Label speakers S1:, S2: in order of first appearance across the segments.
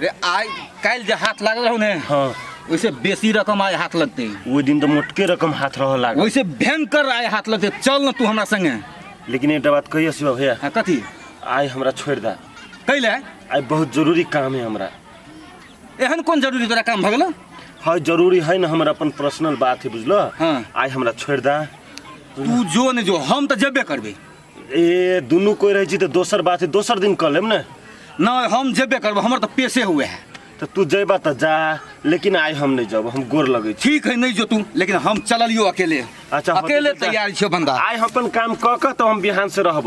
S1: रे आइ काल्हि जे हाथ लागल रहौ ने,
S2: हाँ,
S1: ओहिसे बेसी रकम आइ हाथ लगतै।
S2: ओहि दिन तऽ मोटके रकम हाथ रहऽ लागल।
S1: ओहिसे भयंकर आइ हाथ लगतै। चल ने तू हमरा संगे।
S2: लेकिन एकटा बात कहियो शिवा भैया।
S1: हाँ, कथी?
S2: आइ हमरा छोड़ि दे।
S1: कैले?
S2: आइ बहुत जरूरी काम है हमरा।
S1: एहन कोन जरूरी तोरा काम भऽ गेलौ?
S2: हाँ, जरूरी है ना, हमर अपन पर्सनल बात है, बुझलो?
S1: हाँ।
S2: आइ हमरा छोड़ि दे।
S1: तू जो ने जो, हम तऽ जेबे करबै।
S2: ए दुनू कोई रहै छी तऽ दोसर बात है, दोसर दिन कऽ लेब ने।
S1: नहि, हम जेबे करबै, हमर तऽ पेशे हुए है।
S2: तऽ तू जेबा तऽ जा, लेकिन आइ हम नहि जब, हम गोर लगै छी।
S1: ठीक है, नहीं जो तू, लेकिन हम चललियो अकेले।
S2: अच्छा, होतै
S1: अकेले
S2: तऽ जा।
S1: तैयार छियो बंदा।
S2: आइ हम अपन काम कऽ कऽ तऽ हम बिहान से रहब।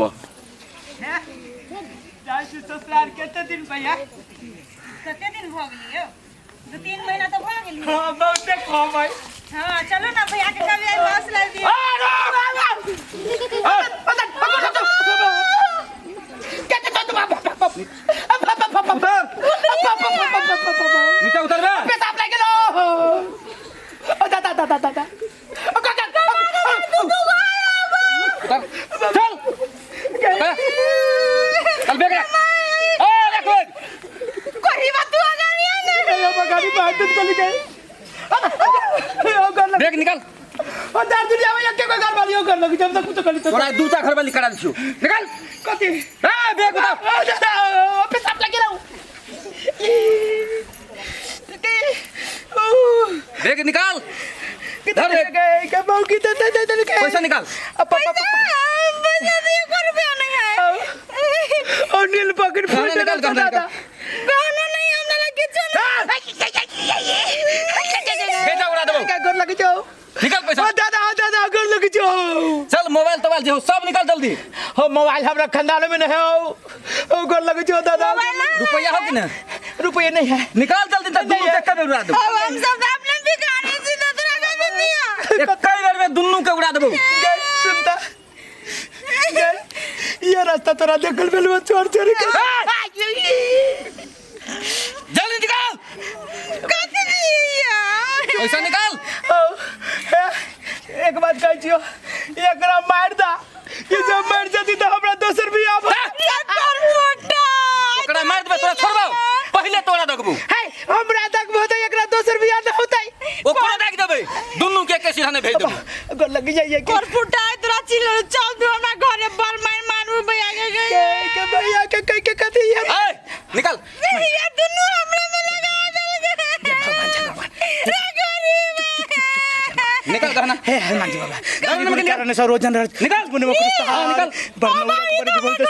S3: जाइ छी ससुराल कते दिन भैया?
S4: कते दिन भऽ गेलै यौ? 2-3 महीना तऽ भऽ गेलै।
S3: हाँ, बहुते कम है।
S4: हाँ, चलू ना भैया के कभी आई मांस ला दियो।
S1: नीचा उतर बे।
S3: पेशाब लागि गेलो। ओ दादा दादा दादा, ओ काका।
S1: उतर, चल चल, बैग रख। ए रख बैग।
S4: कोही बात तू आगामी आ ने।
S3: यो बगानी बात कली गई। यो कर लग।
S1: बैग निकाल।
S3: ओ दार दुनिया में एके को घर वाली यो कर लग जब तक कुछ कली तो।
S1: तोरा दूटा घर वाली करा दै छियौ, निकाल।
S3: कथी?
S1: ए बैग उतार।
S3: ओ दादा, ओ पेशाब लागि गेलो।
S1: बैग निकाल, धर बैग।
S3: गए के बहु की दे दे दे के।
S1: पैसा निकाल।
S3: पैसा।
S4: पैसा तो एक रुपया नहीं है।
S3: ओ नील पकड़।
S1: गहना निकाल, गहना निकाल।
S4: गहना नहीं हमरा लग किछु नहीं।
S1: भेजा उड़ा देबौ।
S3: का गोर लगे जाओ।
S1: निकाल पैसा।
S3: ओ दादा, ओ दादा, गोर लगे जाओ।
S1: चल, मोबाइल तोबाइल जे हो सब निकाल जल्दी।
S3: हो, मोबाइल हमरा खानदान में नहीं हो। ओ गोर लगे जाओ दादा।
S1: रुपया हो कि ना?
S3: रुपया नहीं है।
S1: निकाल जल्दी, त दुनू के कबे उड़ा देबौ।
S4: अब हम सब अपने भिखारी छी तो तोरा के दिया।
S1: एकै बेर में दुनू के उड़ा देबौ।
S3: गए सुनता गए, ये रास्ता तोरा देखल भेल चोर चोरी के।
S1: जल्दी निकाल।
S4: कथी दिया?
S1: पैसा निकाल।
S3: ओ, हे, एक बात कहै छियो, एकरा मारि दा। ई जब मरि जती तऽ हमरा दोसर बियाह भ
S4: कर मोटा।
S1: ओकरा मारि देबै, तोरा छोड़बौ? पहिले तोरा दगबौ।
S3: हे, हमरा तक होतै, एकरा दोसर बियाह न होतै।
S1: ओकरो दागि देबै, दुनू के एके सिरहाने भेज देबै।
S3: गोर लग जाइए के।
S4: कर फुटा तोरा चिल, चल तू हमरा घरे बड़ मार मारू भैया के।
S3: के भैया के कह के कथी है?
S1: ए निकाल।
S4: ये दुनू हमरे में लगा देलकै। रे गरीब।
S1: निकाल गहना।
S3: हे हनुमान जी बाबा।
S1: निकाल, निकाल।
S3: कारण से रोजन रह
S1: निकाल।
S3: मुने मकुस्ता।
S1: हाँ, निकाल।
S3: बरना उड़ा बोलते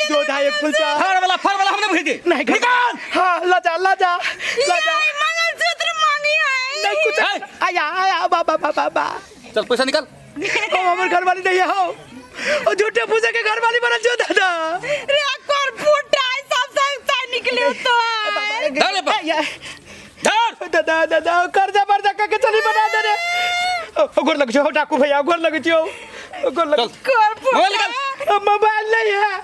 S3: दो ढाई एक फुल चा।
S1: फर वाला, फर वाला हमने भेज दे।
S3: नहीं।
S1: निकाल।
S3: हाँ, लजा लजा लजा।
S4: ये मंगलसूत्र मांगी है।
S3: नहीं कुछ।
S1: हे।
S3: आया आया बाबा बाबा बाबा।
S1: चल, पैसा निकाल।
S3: ओ हमर घर वाली नहीं हो, ओ झूठे पूजे के घर वाली बनल जो दादा।
S4: रे कर फुटा सब सब सा निकले तो।
S1: धर ले पर। धर।
S3: दादा दादा, कर्जा बर्जा के चली बना दे रे। ओ गोर लग छो डाकू भैया, गोर लग छो, गोर लग।
S1: चल।
S4: कर फुटा।
S1: मोबाइल निकाल।
S3: ओ, मोबाइल नहीं है।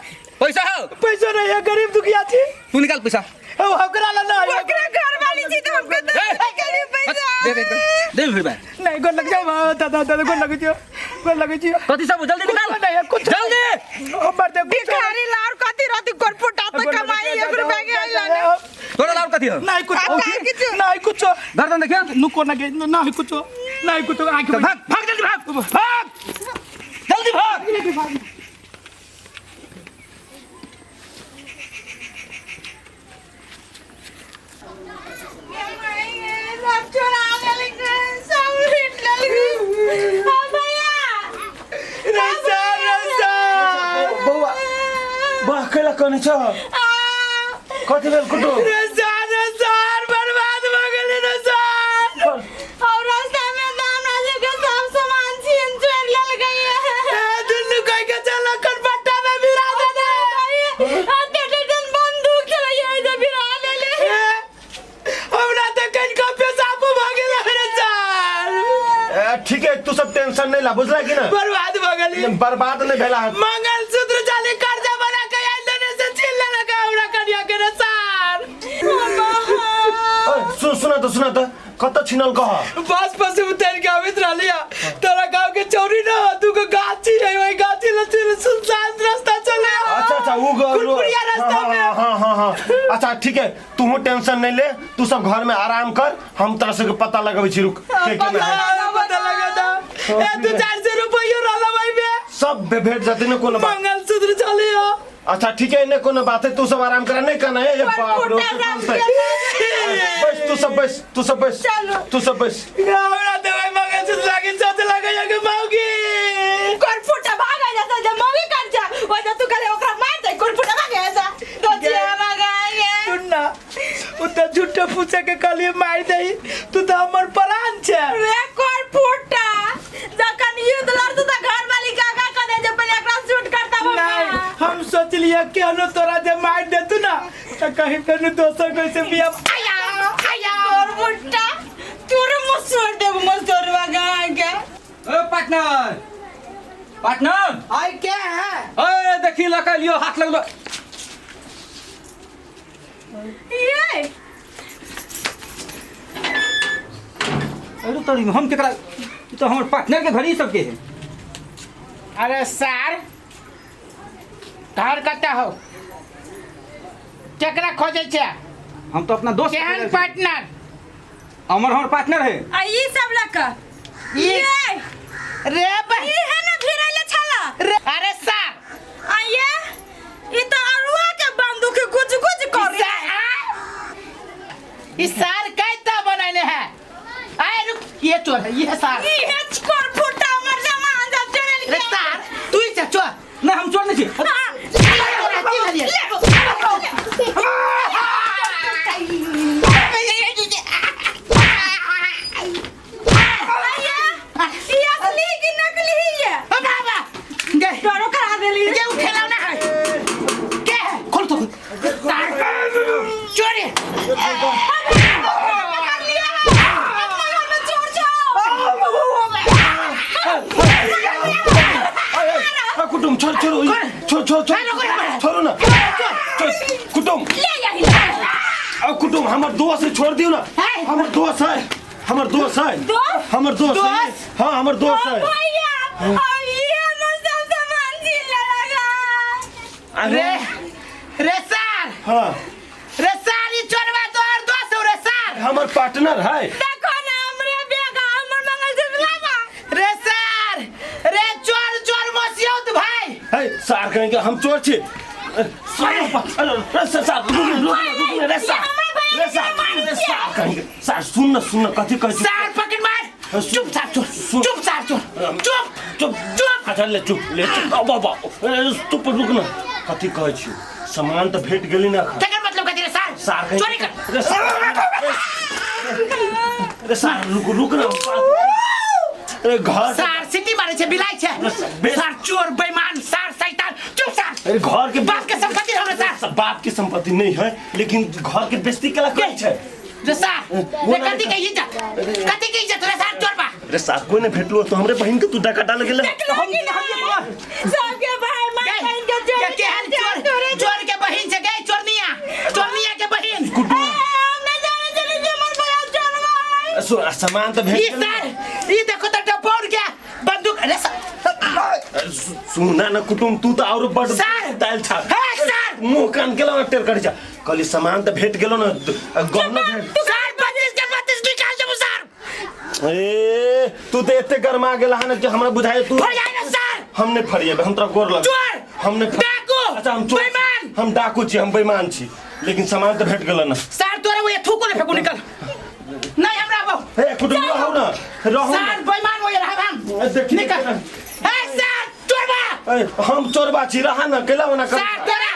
S1: पैसा हो?
S3: पैसा नहीं है, गरीब दुखिया छी।
S1: तू निकाल पैसा।
S3: ओ ओकरा ला नहीं।
S4: ओकरा घर वाली छी तो हमके तो
S1: ए!
S4: गरीब पैसा।
S1: दे दे दे दे फिर भाई।
S3: नहीं, गोर लग जाओ दादा दादा, गोर लग छो, गोर लग छो।
S1: कथी सब? जल्दी निकाल।
S3: नहीं है कुछ।
S1: जल्दी।
S3: हमर दे
S4: भिखारी लार कथी रहती कर फुटा तो कमाई एक रुपया के आइला ने।
S1: तोरा लाउ कथी हो?
S3: नहीं कुछ।
S4: आ, का किछु?
S3: नहीं कुछ।
S1: धर दन देखियो।
S3: नुको ना गे, नहीं कुछ, नहीं कुछ, आंख।
S1: चल, भाग भाग, जल्दी भाग भाग, जल्दी भाग।
S4: सब चोरा लेलकै, सब लूटि लेलकै। ओ भैया।
S3: रसा रसा।
S2: बौआ, वाह, कैला कनै छ?
S4: आ,
S2: कथी भेल कुटु?
S3: रसा रसा, बर्बाद भ गेलै रसा।
S4: और रास्ता में तऽ हमरा सबके सब सामान छीन चोरि लेलकै।
S3: ए दुन्नू कह के चल कनपट्टा में बिरा दे दे।
S4: आ बंदूक चलैया जे बिरा लेले।
S3: ए, हमरा तऽ कनिका पेशाब भ गेलै रसा।
S2: ए, ठीक है, तू सब टेंशन नहीं ला, बुझला कि ना?
S3: बर्बाद भ गेली।
S2: बर्बाद नहीं भेला है।
S3: मंगलसूत्र जाली कर्जा बना के आइल देने से छीन लेलक हमरा कनिया के रसार।
S2: ओए, सुन, सुना तो, सुना तो, कत छिनल कह?
S3: बस पर से उतर के आबित रहलिया, तोरा गांव के चौरी न दूगो गाछी है, वही गाछी ले चल, सुनसान रास्ता चले।
S2: अच्छा अच्छा, उ
S3: कुरकुरिया रास्ता में।
S2: हाँ हाँ हाँ। अच्छा ठीक है, तू टेंशन नहीं ले, तू सब घर में आराम कर, हम तोरा सबके पता लगबै छी, रुक के केना है।
S3: पता लगा था ए 2-400 रुपया रहला भाई बे।
S2: सब भेट जते न कोनो बात।
S3: मंगलसूत्र चली हो।
S2: अच्छा ठीक है, नहीं कोनो बात है, तू सब आराम कर, नहीं कहना है ये बाप रे, बस तू सब बस, तू सब बस, तू सब बस।
S3: हमरा देबै मंगलसूत्र लागी सोच लगे के मौगी
S4: कोन फुटा भागा जा जा मौगी कर जा ओ जा तू करे ओकरा मार दे, कोन फुटा भागा जा तो जे भागा ये।
S3: सुन ना, उ त झूठे फूसे के कहलिए मार दही, तू त हमर प्राण छे।
S4: रे कोन फुटा जखन युद्ध लड़तू त घर वाली काका कह दे जे पहले एकरा शूट करता।
S3: नहीं हम सोचलिए केहनो तोरा जे मार देतू ना त कहीं फेनु दोसर कैसे बियाह।
S4: आया आया कोन फुटा तोर मुसोर देब मुसोर भागा के।
S1: ओ पार्टनर, पार्टनर
S3: आई क्या है?
S1: ओए देखी लका लियो हाथ लगलो।
S4: ये
S1: अरे तोरी हम केकरा, ई तो हमर पार्टनर के घर ही सबके है।
S3: अरे सार घर कता हो, केकरा खोजे छे?
S1: हम तो अपना दोस्त
S3: केहन पार्टनर?
S1: अमर हमर पार्टनर है।
S4: आ ई सब लका
S3: ये रे बा
S4: ई है ना भिरैले छला
S3: रे। अरे सार
S4: आ ये ई तो अरुआ के बंदूक गुज गुज कर।
S3: ई सार कैता बनाने है? आए रुक, ये चोर है, ये है सार।
S4: ई है कोर फुटा मर जमा जा चोरल।
S3: रे सार तू ही चोर।
S1: नहीं हम चोर नहीं छी।
S4: ई असली की नकली ही है?
S3: बाबा गे
S4: डरो करा देली।
S3: ये वो खिलौना है क्या है? खोल तो खोल। सार चोरी
S4: कर लिया अपना घर में चोर जाओ।
S2: कुटुम छोड़ छोड़ छोड़ छोड़ छोड़ छोड़ो ना कुटुम।
S4: ले यही
S2: अब कुटुम हमर दोस्त है, छोड़ दियो ना, हमर दोस्त है, हमर दोस्त है, हमर दोस्त है, हाँ हमर दोस्त है।
S4: भैया और ये हमर सब सामान छीन लगा।
S3: रे रे सार,
S2: हाँ
S3: रे सार ई चोरवा तो और दोस्त हो रे सार,
S2: हमर पार्टनर है।
S4: देखो ना हमरे बेगा हमर मंगलसूत्र लावा।
S3: रे सार रे चोर चोर मसियौत भाई
S2: है सार कहेंगे हम चोर छी। अरे सार रुक रुक रुक रे सार, रे सार, रे सार कहेंगे सार सुन ना सुन ना कथी कहै छी?
S3: सार पकड़ मार। चुप सार चोर, चुप सार चोर, चुप
S2: चुप
S3: चुप।
S2: अच्छा ले चुप ले चुप। अब अब चुप रुक ना, कथी कहै छी? सामान तो भेट गेली ना।
S3: तकर मतलब कथी रे सार?
S2: सार कहेंगे
S3: चोरी कर।
S2: रे सार, रे सार रुक रुक ना। अरे घर
S3: सार सिटी मारे छे बिलाई छे सार चोर बेईमान सार शैतान। चुप सार।
S2: अरे घर के
S3: बाप के संपत्ति हमरे सार।
S2: बाप की संपत्ति नहीं है लेकिन घर के बेइज्जती केला करै छै
S3: रे सार। रे कथी के इज्जत, कथी के इज्जत रे सार चोर बा।
S2: रे सार कोई ने भेटलो तो हमरे बहिन के तू डाका डाल गेले।
S1: हम
S4: सबके भाई मां बहन के चोर
S3: के चोर चोर के बहिन से गए चोरनिया, चोरनिया के बहिन।
S2: कुटुम
S4: हम ना जाने चली जे हमर भैया चोरवा है।
S2: सो सामान तो भेट
S3: ई सार ई देखो तो टपोर गया बंदूक। अरे सार
S2: सुना ना कुटुम, तू तो और बड़
S3: सार
S2: दाल छा।
S3: हे सार
S2: मुंह कान गेलो ना टेर कर जा। कहली सामान तो भेट गेलो ना, गहना भेट।
S3: सार 32 के 32 निकाल देबो सार।
S2: ए तू तो एते गरमा गेला हन कि हमरा बुझाए तू
S3: फरियाई ना सार।
S2: हम नहीं फरिएबे, हम तोरा गोर लग।
S3: चोर
S2: हम नहीं
S3: डाकू।
S2: अच्छा हम चोर,
S3: बेईमान।
S2: हम डाकू छी, हम बेईमान छी, लेकिन सामान तो भेट गेलो ना
S3: सार। तोरा वो थूको ने फेकू निकल नहीं हमरा बहु।
S2: ए कुटुम रहू ना, रहू
S3: सार बेईमान हो रहा हम
S2: देखी
S3: निकल। ए सार चोरबा।
S2: ए हम चोरबा छी, रहा ना केला ओना कर।
S3: सार तोरा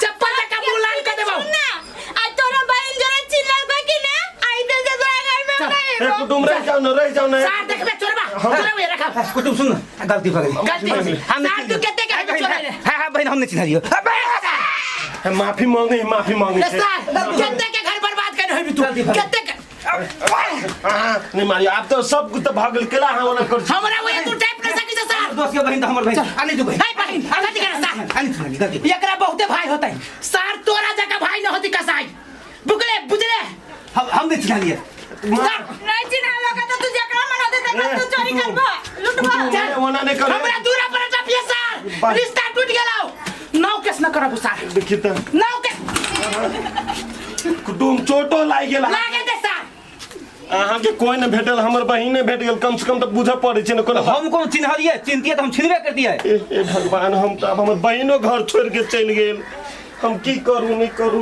S3: चप्पल का मुंह लाल कर देबो।
S4: ना आ तोरा बहन जरा चिल्लाल बा कि ना आई दे जे तोरा घर में
S2: ए कुटुम रह जाओ ना, रह जाओ ना।
S3: सार देखबे चोरबा तोरा वो रखा।
S1: कुटुम सुन गलती भ गेल,
S3: गलती
S1: हम
S3: सार तू कते के चोर है?
S1: हां हां बहिन हम नहीं चिन्हलियो।
S2: माफी मांगे, माफी मांगे।
S3: सार कते के घर बर्बाद कर होबी तू कते के?
S2: नहीं मारी आप तो सब कुछ तो भागल केला हां ओना कर।
S3: हमरा वो तू टाइप न सकी सार।
S1: दोस्त के बहिन तो हमर बहिन आनी तू बहिन।
S3: हाय बहिन गलती कर सार।
S1: आनी तू गलती।
S3: एकरा बहुते भाई होतै सार, तोरा जका भाई न होती कसाई बुकले बुझले।
S1: हम नहीं चिन्हलिए
S3: सार।
S4: नहीं चिन्हलो का तो तू जकरा मन होते तकरा तू चोरी करबो लुटबो।
S2: ओना नहीं कर।
S3: हमरा दूरा पर टपिए सार, रिश्ता टूट गेलौ। नाव केस न करब सार।
S2: देखी त
S3: नाव के
S2: कुटुम चोटो लागि गेल।
S5: लागे दे सार।
S2: अहाँके कोई ने भेटल, हमर बहिने भेट गेल। कम से कम तऽ बुझऽ पड़ै छै ने कोनो।
S1: हम कोनो चिन्हलियै? चिन्हतियै तऽ हम छिनबे करतियै।
S2: ए ए भगवान, हम तऽ आब हमर बहिनो घर छोड़ि के चलि गेल, हम की करू नहि करू?